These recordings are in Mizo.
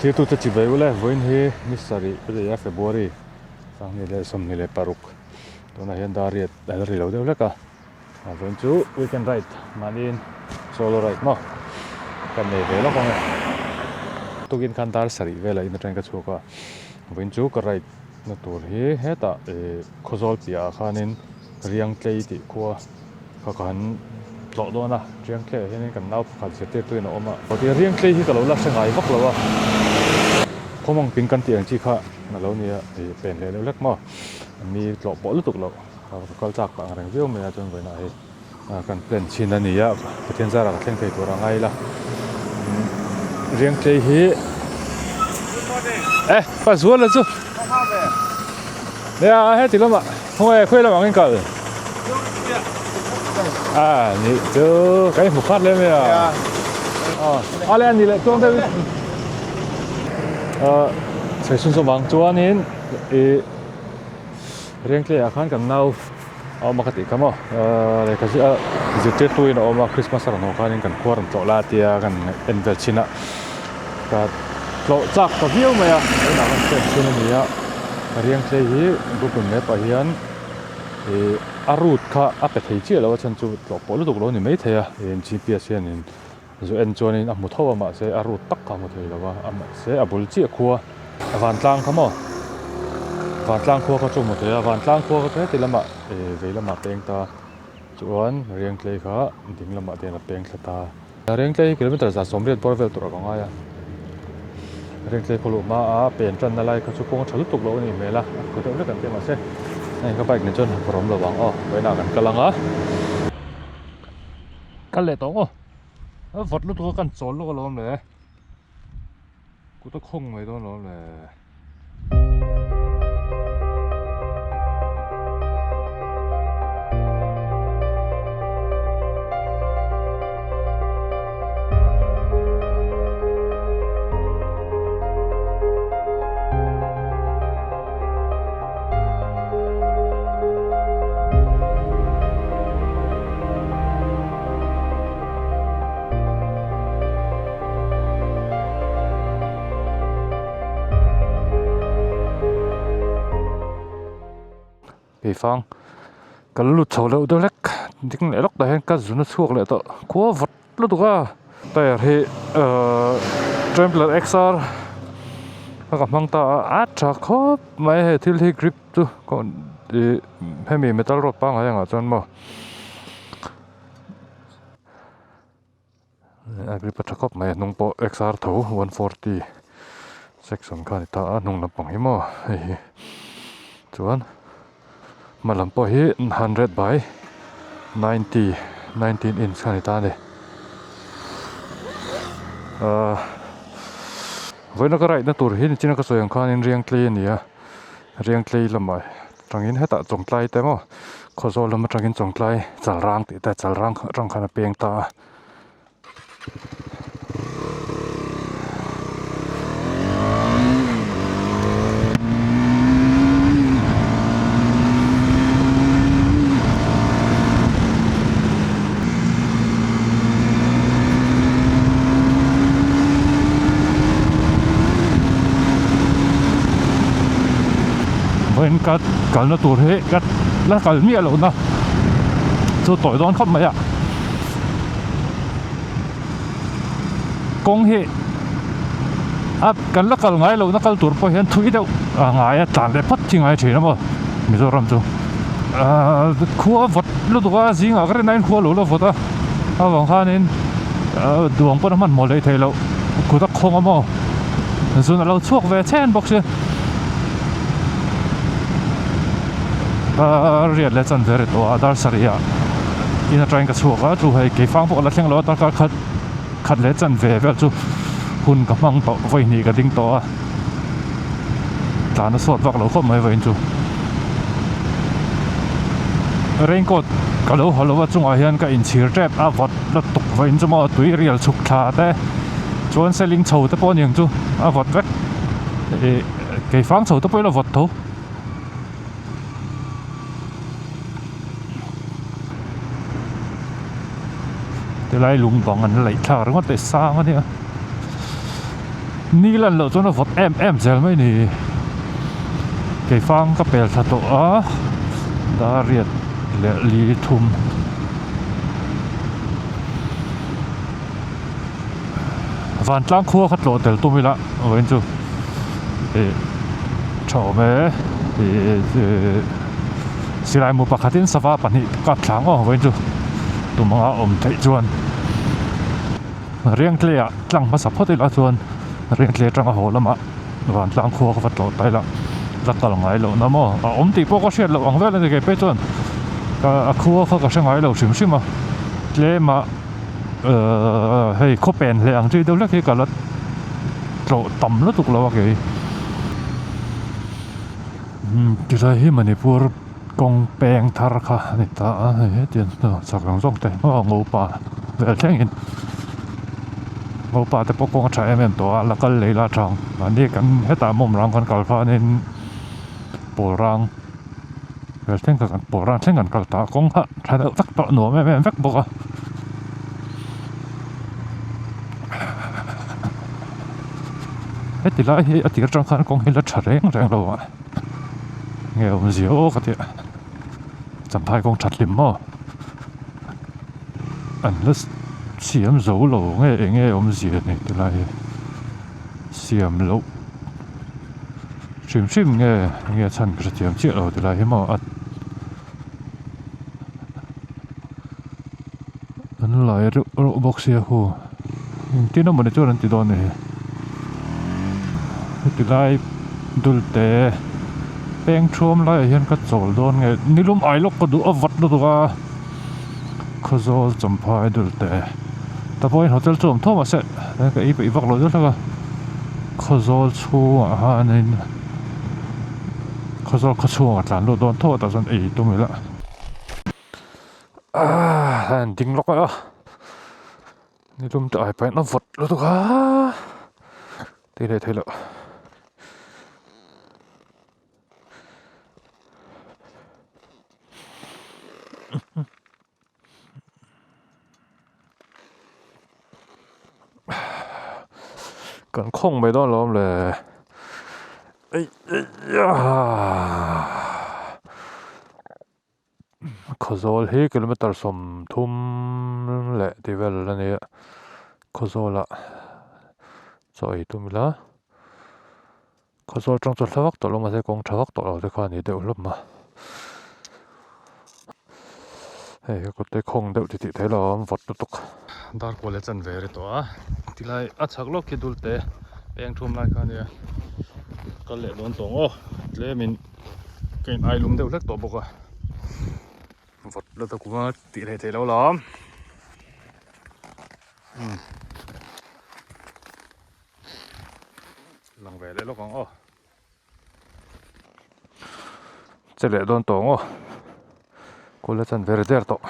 Thirtute chi ve ule vawiin hi ni sarih a ni a February sanghnih leh 26 tunah hian dar riat a la ri lo deuh hlek a vawiin chu weekend ride mahniin solo ride maw kan nei ve lawk ang e tukin khan dar sarih velah in atangin ka chhuak a vawiin chu ka ride na tur hi hetah ih khawzawl piahah khanin Riangtlei tih khua kha ka han tlawh dawn a, Riangtlei ah hianin kan nau pakhat zirtirtuin a awm a, tia Riangtlei hi ka lo la hre ngai vak lo a, khawmawng ping kan tih ang chi kha a lo nia ih pen leh deuh hlek maw, mi tlawh pawh lutuk loh ka kal chak pah ang reng viau mai a chuan vawiinah hei kan plan chhin a ni a, Pathian zarah ka thleng thei tur a ngai ila Riangtlei hi e pa zual la chu nia heti lamah. Khawnge khawi lam angin kal? A ni chu ka inhmu khat lem e a. A le a ni leh chuang deuh in. Chhei chhun zawm ang chuanin i Rengtlei ah khan kan nau a awm a ka tih kha maw lehkha ziah zirtirtu in a awm a Christmas a rawn haw khanin kan khua rawn tlawh la tia kan en vel chhin a ka tlawh chak ta viau mai a tunah khan fan chhun a ni a. Riangtlei hi Google Map ah hian ih a route kha a pe thei chiah lo a chhan chu tlawh pawh lutuk lo a ni maithei a ih GPS hianin zu en chuanin a hmu tho a mahse a route tak kha a hmu thei lo a mahse a bul chiah khua Vantlang kha maw Vantlang khua kha chu a hmu thei a Vantlang khua kha chu heti lamah ih vei lamah a peng ta chuan Riangtlei kha ding lamah te hian a peng thla ta. Rengtlei hi kilometer 180 bawr vel tur a ka ngai a, Rengtlei khaw luh hma a pen tanna lai kha chu kawng a tha lutuk loh a nih hmel a, a khaw deuh vek an ti a mahse hei ka bike nen chuan han phawrh awm lo vang aw, vawiinah kan kal ang a. Kal leh tawh ang aw, a vawt lutuk a kan chawl lawk alawm le, kut a khawng mai dawn alawm le. Keifang ka la lut chho deuh deuh hlek ding leh lawk tah hian ka zun a chhuak leh tawh khua vawt lutuk a tyre hi ahh trampler XR a ka hmang ta a a tha khawp mai hei thil hi grip chu ih hemi metal rod pangngai angah chuan maw. A grip a tha khawp mai a hnung pawh XR tho 140 section kha a ni ta a hnung lampang hi maw hei hi chuan hma lam pawh hi 100 by 90 19 inch kha a ni ta a ni ahh vawiin a ka ride na tur hi nichina ka sawi ang khanin Riangtlei a ni a Riangtlei lamah Tangin hetah Chawngtlai te maw Khawzawl lam atangin Chawngtlai Chalrang tih te Chalrang atang khan a peng ta a. Vawiin ka kalna tur hi ka la kal miah lohna chu tawi dawn khawp mai a kawng hi a kan la kal ngai lohna kal tur pawh hian thui deuh a ngai a tlan leh phawt chi ngai thin a maw Mizoram chu ahh khua vawt lutuk a zingah ka rin aiin khua lo la vawt a avang khanin ahh duang pawn a hmanhmawh leh theih loh kut a khawng a maw zun a lo chhuak ve chhen bawk sia ahh riat leh chan ve ri tawh a dar sarih ah in atangin ka chhuak a chu hei keifang pawh ka la thleng lo a darkar khat khat leh chan ve vel chu hun ka hmang tawh vawi hnih ka ding tawh a tlan a sawt vak lo khawp mai vawiin chu raincoat ka lo haw lo a chungah hian ka inchhir tep a vawt lutuk vawiin chu maw tui rial chhuk thla te chuan seling chho te pawh a niang chu a vawt vek ih keifang chho te pawh ila vawt tho. Tilai lung bang an laih thlak ringawt leh sang a nia. Ni lan loh chuan a vawt em em zel mai ni. Keifang ka pel thla tawh a, dar riat leh li thum. Vantlang khua kha tlawh tel tum ila vawiin chu ih tha awm e ih silai mu pakhatin sava pahnih kap thlang aw vawiin chu tum anga awm theih chuan Riangtlei ah tlang hmasa phawt ila chuan Riangtlei atanga haw lamah vantlang khua kha va tlawh ta ila la kal ngai loh na maw a awm tih pawh ka hriat loh ang vel a ni kei pawh chuan a khua kha ka hre ngai lo hrim hrim a tlem ah. Ehh hei khaw pen hle ang chi deuh hlek hi ka la tlawh tam lutuk lo a kei umm tilai hi Manipur kawng peng thar kha a ni ta a hei hetiang chak ang zawng te aw ngopa vel thlengin ngopa te pawh kawng a tha em em tawh a la kal lei la tha ang mahni kan hetah mawm rang kan kal khanin pawl rang. Vel thleng kha kan pawh ran thleng kan kal ta a kawng kha tha deuh vek tawh nuam em em vek bawk a. Heti lai hi a tir atang khan kawng hi la tha reng reng lo a nge awmzia aw ka tih champhai kawng that hlim maw an la siam zo lo nge eng nge awmzia ni ti lai hi siam loh. Hrim hrim nge nge chhan ka hrethiam chiah lo tilai hi maw a an lai reuh reuh bawk sia hu engtin emawni chuan an ti dawn a ni heti lai dulte peng thuam laiah hian ka chawl dawn nge nilum ai lawk ka duh a vat lutuk a Khawzawl Champhai dulte ta pawhin hotel chu a awm tho mahse ka ei peih vak lo deuh hlek a Khawzawl chhungah hianin Khawzawl khaw chhungah tlan lut dawn tho a tah chuan ei tum ila aaa an ding lawk a nilum te ai pahin a vawt lutuk a tih leh theih loh. Kan khawng mai dawn alawm le Khawzawl hi kilometer 30 leh tih vel a ni a Khawzawlah chaw ei tum ila. Khawzawl tang chu hla vak tawh lo mahse kawng tha vak tawh lo te kha a ni deuh hlawm a hei ka kut te khawng deuh titih thei lo a awm vawt lutuk. Dar kual a chan ve ri tawh a tilai a chhak lawk khi dul te peng thum lai kha a nia kal leh dawn tawh ang aw tlemin ka in ai lum deuh hlek tawh bawk a vawt lutuk a tih hlei theih loh lam. Lang ve leh lawk ang aw. Che leh dawn tawh ang aw. Kul a chan ver der tawh.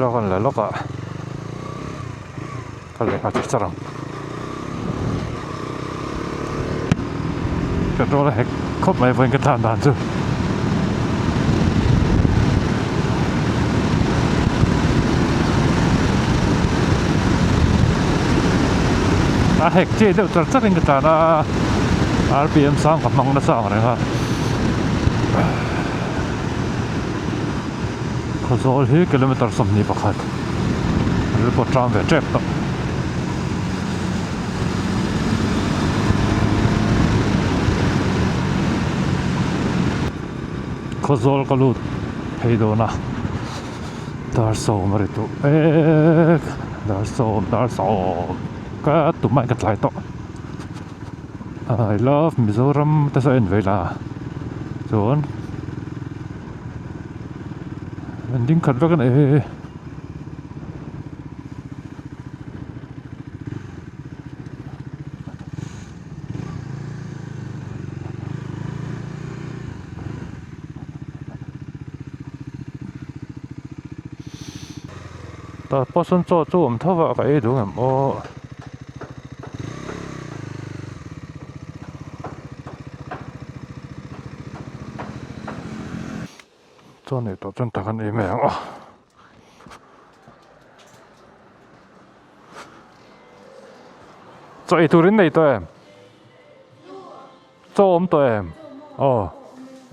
Petrol kan la lawk a ka leh nghal char char ang petrol a hek khawp mai vawiin ka tlan dan chu. A hek chiah deuh char char in ka tlan a rpm sang ka hmang nasa ang reng a. Khawzawl hi kilometer 21 ril pawh tang ve tep tawh. Khawzawl ka lut phei dawn a dar sawm a ri tawh mek dar sawm dar sawm ka tumah in ka tlai tawh I love Mizoram te saw en ve ila chuan. An ding khat vek a ni e. Tah pawh sawn chaw chu awm tho a ka ei duh ngem aw. Chuan ei tawh chuan tak an ei mai ang aw. Chaw ei tur in nei tawh em? Chaw awm tawh em? Aw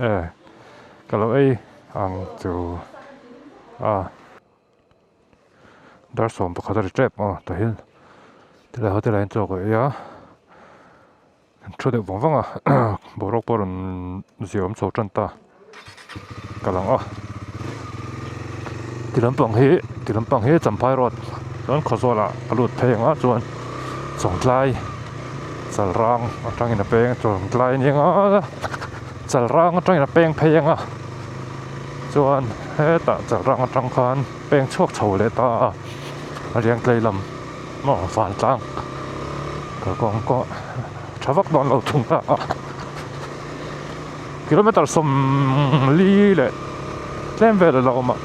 e ka lo ei ang chu a. Dar 11 a ri tep aw tah hian tilai hotel ah hian chaw ka ei a kan thu deuh vang vang a boruak pawh a rawn zia awm chho tan ta ka lang a ti lampang hi ti lampang hi champhai road chuan khawzawl ah a lut phei ang a chuan chawngtlai chalrang atangin a peng chawngtlai a ni ang a chalrang atangin a peng phei ang a. Chuan hetah chalrang atang khan peng chhuak chho leh ta a, a riang tlei lam maw vantlang kalkawng pawh tha vak dawn lo thung ta a. Kilometer 40 leh tlem vel a la awm a,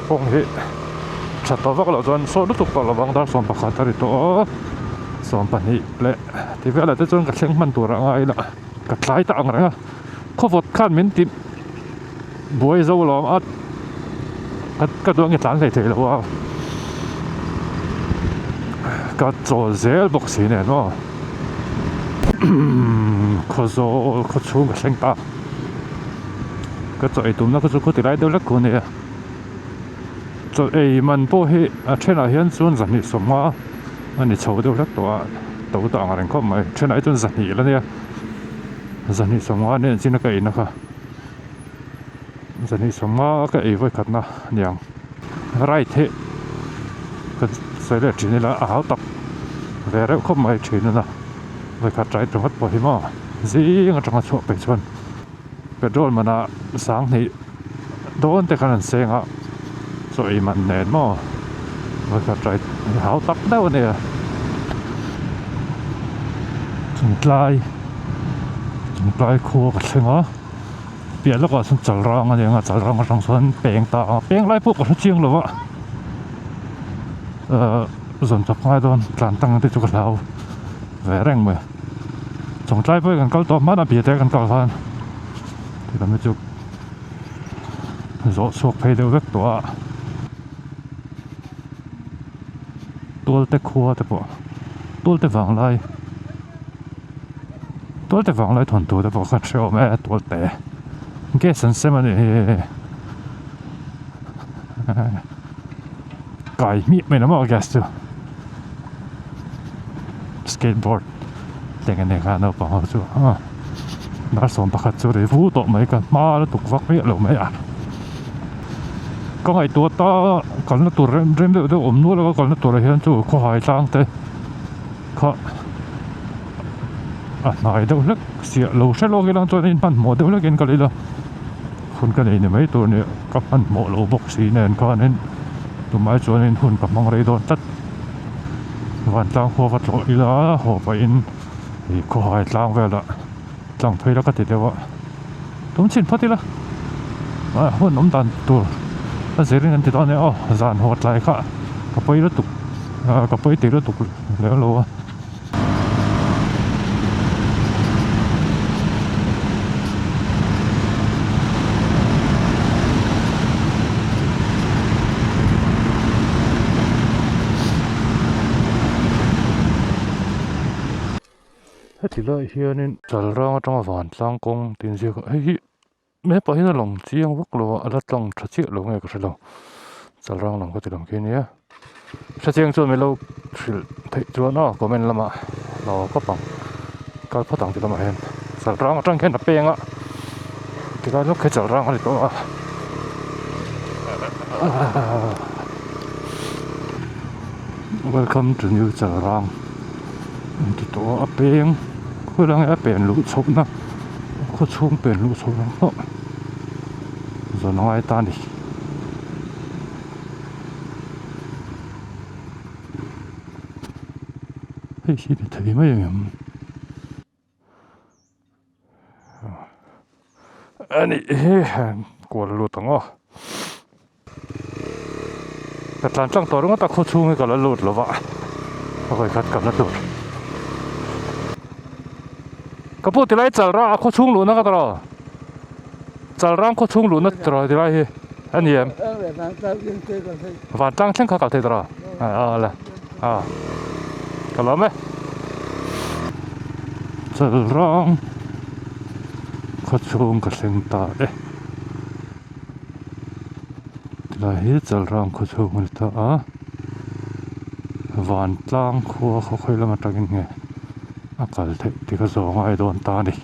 kawng hi tha tawh vak loh chuan sawh lutuk tawh lovang dar 11 a ri tawh a, 12 leh ti velah te chuan ka thleng hman tur a ngai la ka tlai ta ang reng a. Khawvawt khan min ti buai zo lo a ka duh ang i tlan hlei thei lo a ka chawl zel bawk si nen aw khawzawl khaw chhung ka thleng ta ka chaw ei tumna kha chu khaw ti lai deuh lek khu ania chaw ei man pawh hi a thenah hian chuan 250 a ni chho deuh hlek tawh a to ta ang reng khawp mai thenah hi chuan 200 la nia. 250 nen chin a ka eina kha 250 ka ei vawi khatna aniang ride hi ka sawi leh thin ila a hau tak ve reuh khawp mai thin a vawi khat ride ringawt pawh hi maw zing atanga chhuah peih chuan petrol manah 2000 dawn te khan an seng a chaw ei man nen maw vawi khat ride hau tak deuh a nia chungtlai chungtlai khua ka thleng a piah lawkah sawn chalrang a ni ang a chalrang atang sawn peng ta a peng lai pawh ka hre chiang lo a ahh zawn chawp ngai dawn tlan tang te chu ka hlau ve reng mai chungtlai pawh hi kan kal tawh hmanah piah te kan kal khan ti lam hi chu. Zawh chhuak phei deuh vek tawh a tualte khua te pawh tualte vanglai tualte vanglai thawn tur te pawh kha hre awm e tualte gas an sem a nih hi kai hmiah mai lo maw gas chu skateboard te nge kha naupang ho chu a dar 11 chu ri vu tawh mai ka hma lutuk vak miah lo mai a ka ngaihtuah ta kalna tur rem rem deuh deuh awm nual a kalna turah hian chu khawhai tlang te kha a hnai deuh hlek chiah lo hre lawk ila chuan hmanhmawh deuh hlekin ka lei la hun ka nei ni mai tur nia ka hmanhmawh lo bawk si nen khanin tumah chuanin hun ka hmang rei dawn tlat. Vantlang khua va tlawh ila haw pahin ih khawhai tlang velah tlang phei la ka ti deuh a tum chhin phawt ila ah hun awm dan tur A zirin an ti dawn nia aw zan haw tlai kha ka pawi lutuk ah ka pawi tih lutuk lem lo a. Heti lai hianin Chalrang atanga Vantlang kawng tih inziak a hei hi hepa hian a lang chiang vak lo a a la tlang tha chiah lo nge ka hre lo Chalrang lam ka ti lang khi ania hre chiang chuan milo hrilh theih chuan aw comment lamah lo kawp ang kal phawt ang ti lamah hian Chalrang atang khian a peng a tilai lawk khi Chalrang a ni tawh a. Welcome to new Chalrang an ti tawh a a peng khawilai nge a pen luh chhoh na khaw chhung pen luh chhoh na pawh zawn a ngai ta a ni. Hei hi ni thei mai ang em? A nih hi kual lut ang aw ka tlan tlang tawh ringawt a khaw chhung hi ka la lut lo va a vawi khat ka la lut ka pu tilai chal rang a khaw chhung luhna ka tawh chal rang khaw chhung luhna tawh tilai hi a ni em vantlang thleng kha kal thei tawh a a le. A ka lawm e. Chalrang khaw chhung ka thleng ta e. Tilai hi Chalrang khaw chhung a ni ta a. Vantlang khua khaw khawi lam atangin nge a kal theih tih ka zawng a dawn ta a ni.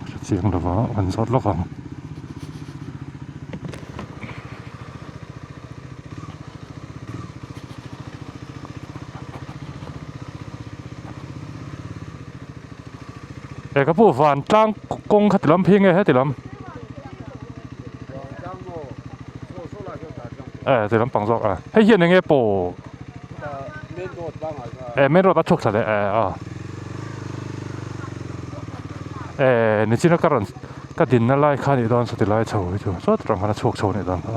Hre chiang lova kan zawt lawk ang. He ka pu vantlang kawng kha ti lam phei nge heti lam e ti lam pang zawk a hei hian enge pawh e main road a chhuak thla leh e a e nichina ka rawn ka dinna lai kha anih dawn saw ti lai chho hi chu sawt rang khan a chhuak chho anih dawn kha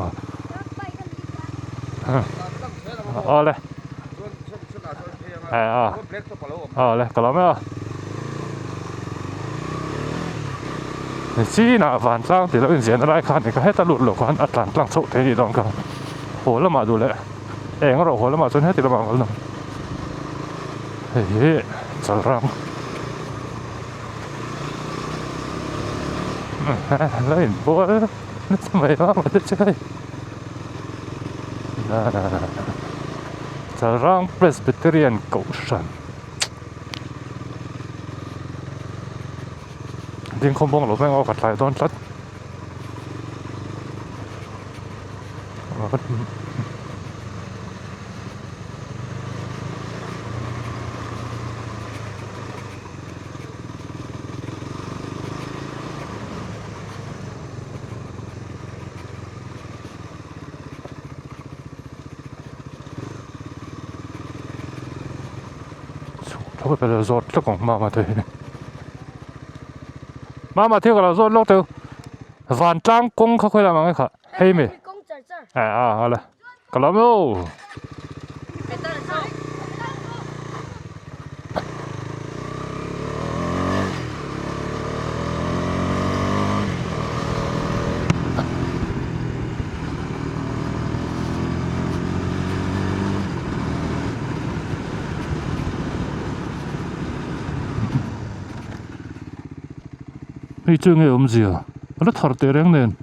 a awle a awle ka lawm e aw chinah vantlang tih loh inziahna lai khan eka heta lut loh khan a tlan tlang chhoh thei anih dawn kha haw lamah duh leh eng erawh haw lamah chuan heti lamah an kal dawn hei hi chalrang. La inbual nasa mai a mah te chu hei Chalrang Presbyterian Kohhran dingkhawm bawng lo veng aw ka tlai dawn tlat. Zawt hlek ang mama te hi mama thil ka lo zawt lawk teu vantlang kawng kha khawi lam ang e kha hei mi a a la ka lawm aw. Hei chu enge awmzia a la thar teh reng nen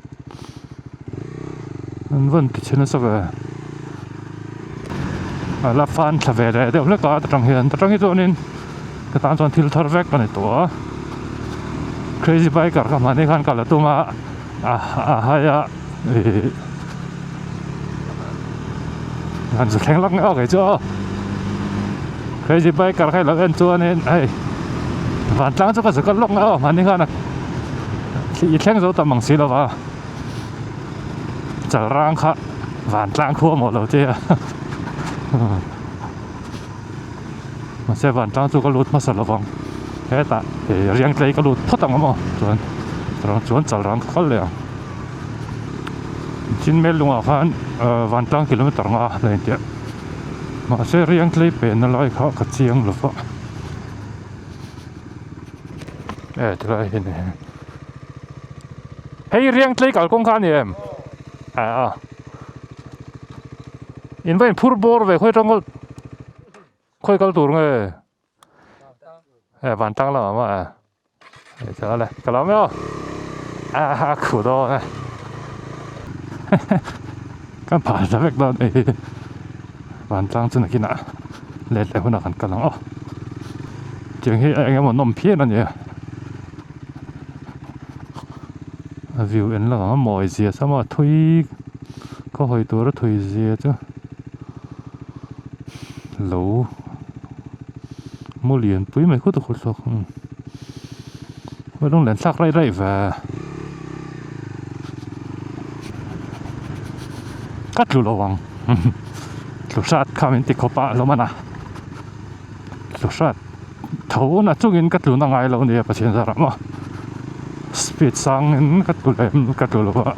an van ti chhe nasa ve a la fan thla ve leh deuh hlek a ta tang hian ta tang hi chuanin ka tan chuan thil thar vek a ni tawh a crazy biker kha mahni khan kal a tum a a a hai a ihh han zu thleng lak ngeuh a kei chu aw crazy biker kha i lo en chuanin hei vantlang chu ka zu kal lawk ngeuh a mahni khan a i thleng zo tam ang si lo va chalrang kha vantlang khu a mawh lo che a mahse vantlang chu ka lut hmasa lo vang hetah ih riangtlei ka lut phawt ang maw chuan chuan chalrang ka kal leh ang. Chinmel lungah khan vantlang kilometer nga a la intiah mahse Riangtlei penna lai kha ka chiang lo va e tilai hi ni hei Riangtlei kalkawng kha a ni em a a in va inphur bawr ve khawi atang khawi kal tur nge. E vantlang lamah maw e e chuan le ka lo maw a a khu dawn e ka phah ta vek dawn e vantlang chu nakinah let leh hunah kan kal ang aw tiang hi eng emaw nawm phian a nia a view en lo ang a mawi zia sa maw thui khaw hawi tura thui zia chu lo. Maw lian pui mai khut a khut hlawk umm a lung len thlak raih raih ve ka tlu lo ang tlu hrat kha min ti khawp a lawm a na tlu hrat tho na chungin ka tlu na ngai lo nia Pathian zarah maw speed sangin ka tlu lem ka tlu lo a.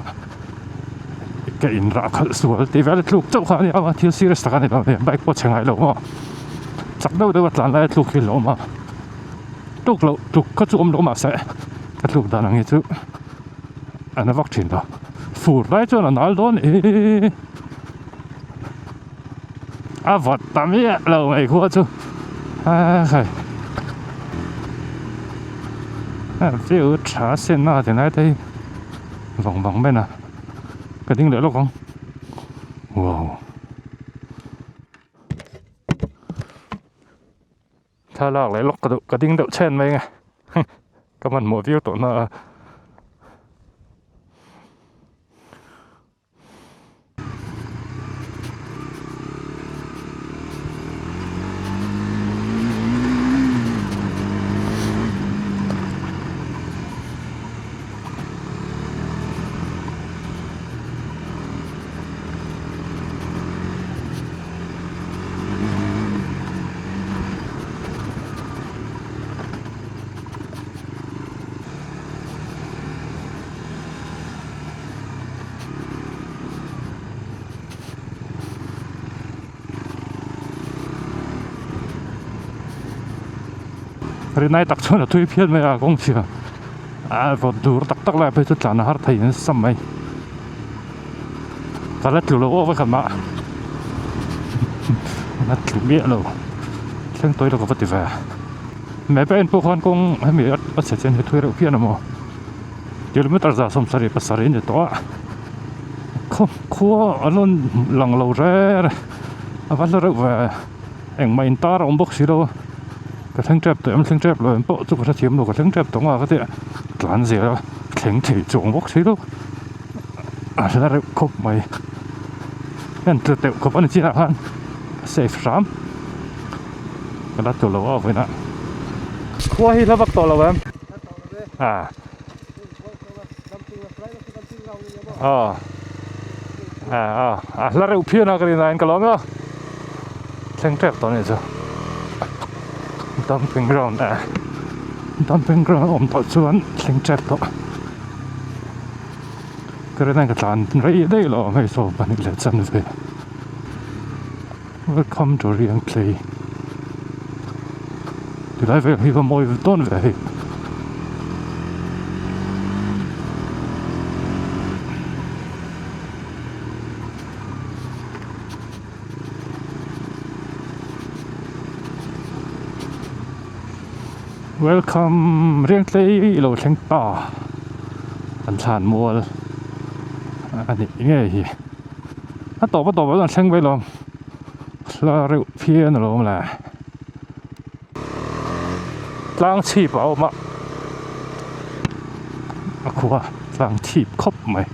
Ka in rah khalh sual tih vel tluk chauh kha a nia a thil serious tak a ni lo nia bike pawh chhe ngai lo maw chak deuh deuh a tlan lai a tluk hi a awm a tluk loh tluk kha chu awm lo mahse ka tluk dan ang hi chu a na vak thin lo fur lai chuan a nal dawn e a vawt ta miah lo mai khua chu a khai a view tha sen a ti lai te hi. Vang vang ben a ka ding leh lawk ang wow thlalak leh lawk ka duh ka ding deuh chhen mai nge ka hmanhmawh viau tawh na a. Rinai tak chuan a thui phian mai a kawng chhia a vawt dur tak tak lai phei chu tlan a har thei nasa mai ka la tlu lo aw vek ang a la tlu miah lo thleng tawi lo ka va ti ve map a en pawh khan kawng hemi a chhe chen hi thui reuh phian a maw. Kilometer 77 a ni tawh a khaw khua a rawn lang lo reng a a va hla reuh ve engmah in tar a awm bawk si lo a ka thleng tep tawh em thleng tep lo em pawh chu ka hrethiam lo ka thleng tep tawh ang a ka ti a tlan zel a thleng thei chuang bawk si lo a hla reuh khawp mai en tlu teuh khawp a ni chiah ah khan a safe hram ka la tlu lo a vawiinah khua hi hla vak tawh lo em. À. Ờ. À à à hla reuh phian a ka rin aiin ka lawm emaw thleng tep tawh anih chu dumping ground a dumping ground a awm tawh chuan thleng tep tawh ka rin aiin ka tlan rei daih lo hei saw pahnih leh chanve welcome to Riangtlei tilai vel hi va mawi dawn ve hei. Welcome Riangtlei ilo thleng ta an thlan mual a nih ngei hi. A tawp a tawp ah chuan thleng mai lo hla reuh phian alawm le tlang chhip a awm a a khua tlang chhip khawp mai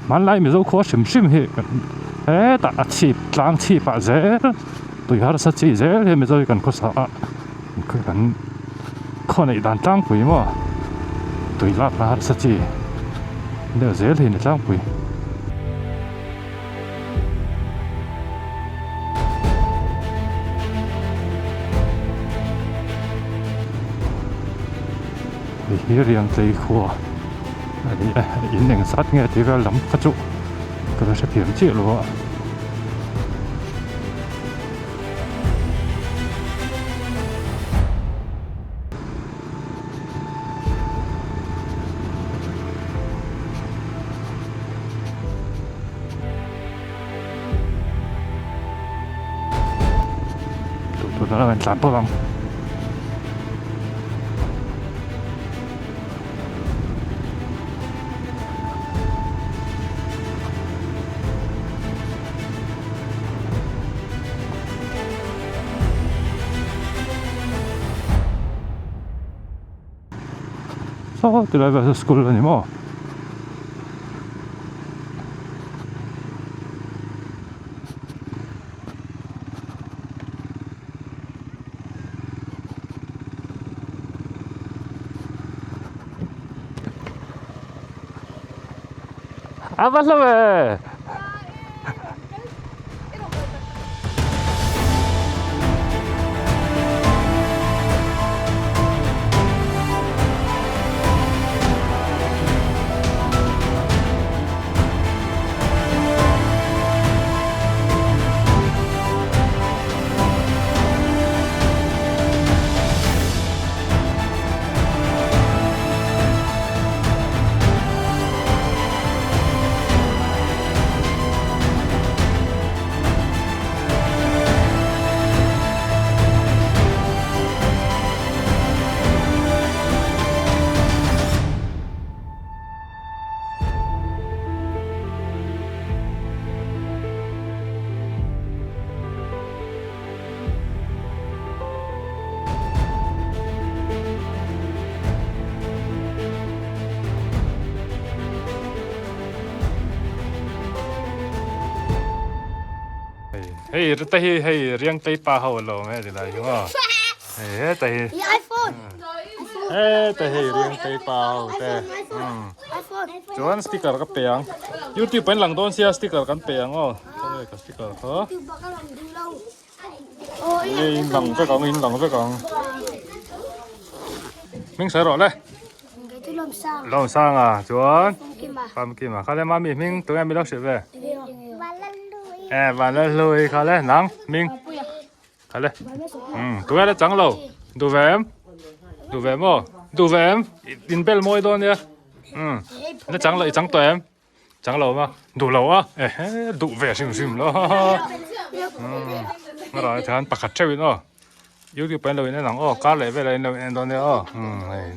hmanlai mizo khua hrim hrim hi hetah a chhip tlang chhip ah zel tui harsa chi zel hi mizo hi kan khawsa a kan khaw neih dan tlangpui maw tui lak na harsa chi deuh zel hi ni tlangpui. Hei hi Riangtlei khua A ni e, in eng zat nge tih vel lam kha chu ka la hrethiam chiah lo a. Tun a rawn tlan pawp ang. Saw tilai vel saw school a ni maw? A va hlo e! Hei te hi hei riang tei pa ho lo nge ti lai hi maw hei heta hi heta hei riang tei pa ho te chuan sticker ka pe ang youtube an lang dawn sia sticker kan pe ang aw khawnge ka sticker kha Nge in lang vek ang in lang vek ang hming sawi rawh le Lawmsanga chuan Famkima kha le mami hming tunge mi lo hrilh ve e Vanlalhlui kha le nang hming kha le tunge la chang lo duh ve em duh ve maw duh ve em in bel mawi dawn nia la chang lo i chang tawh em. Chang lo ma duh lo a ehe duh ve hrim hrim lo a rah hian pakhat theuh in aw youtube pawh in lo in en ang aw kar leh velah in lo in en dawn nia aw hei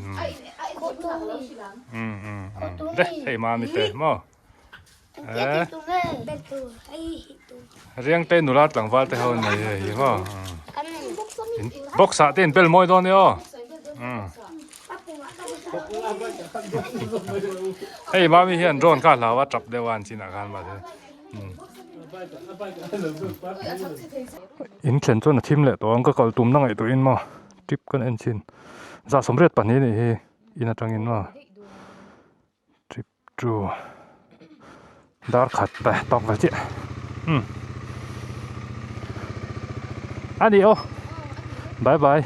le hei mami te maw eh riang te nula tlangval te ho nei hei hi maw box ah te in bel mawi dawn nia aw. Hei mami hian drone kha hlau a tap deuh a an chinah khan mahse in thlen chuan a thim leh tawh ang ka kal tumna ngaihtuahin maw trip kan en chin za 82 nih hi in atangin maw trip chu dar khat te tawk ve chiah umm a ni aw bye bye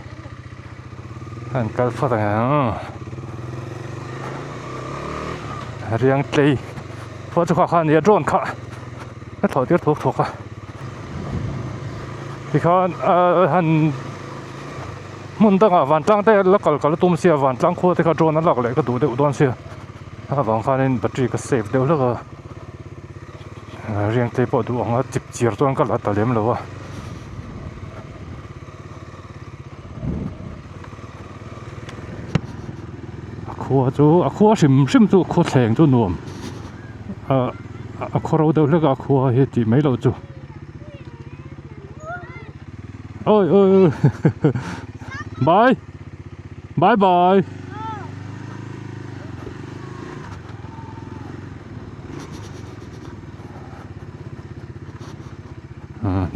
an kal phawt ang riang tlei pawh chu kha kha a ni a drone kha a thlawh tir thuak thuak a tikhan ah han hmun dangah vantlang te la kal kal a tum sia vantlang khua te kha drone a lak leh ka duh deuh dawn sia. A vang khanin battery ka save deuh hlek a riang te pawh duh ang a chip chiar chuan ka la ta lem lo a. A khua chu a khua hrim hrim chu khaw thleng chu nuam ah a khaw ro deuh hlek a a khua hi tih mai loh chu awi awi awi bye bye bye.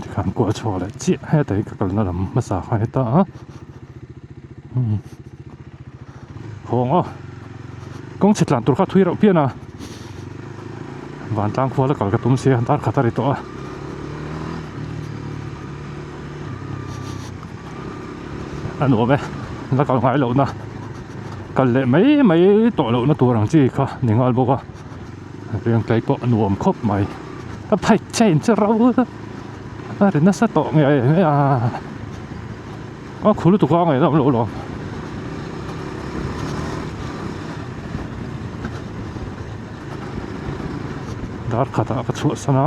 Tikhan kuah chhuak leh chiah heta hi ka kalna lam hmasa kha heta a hawng aw kawng chhe tlan tur kha thui reuh pian a vantlang khua la kal ka tum sia dar khat a ri tawh a. A nuam e la kal ngai loh na. Kal leh mai mai tawh lohna tur ang chi kha ni nghal bawk a Riangtlei pawh a nuam khawp mai a phei chain chu ro a ri nasa tawh ngei ngei a a khu lutuk a ngaih zawm loh lawm. Dar khatah ka chhuahsan a.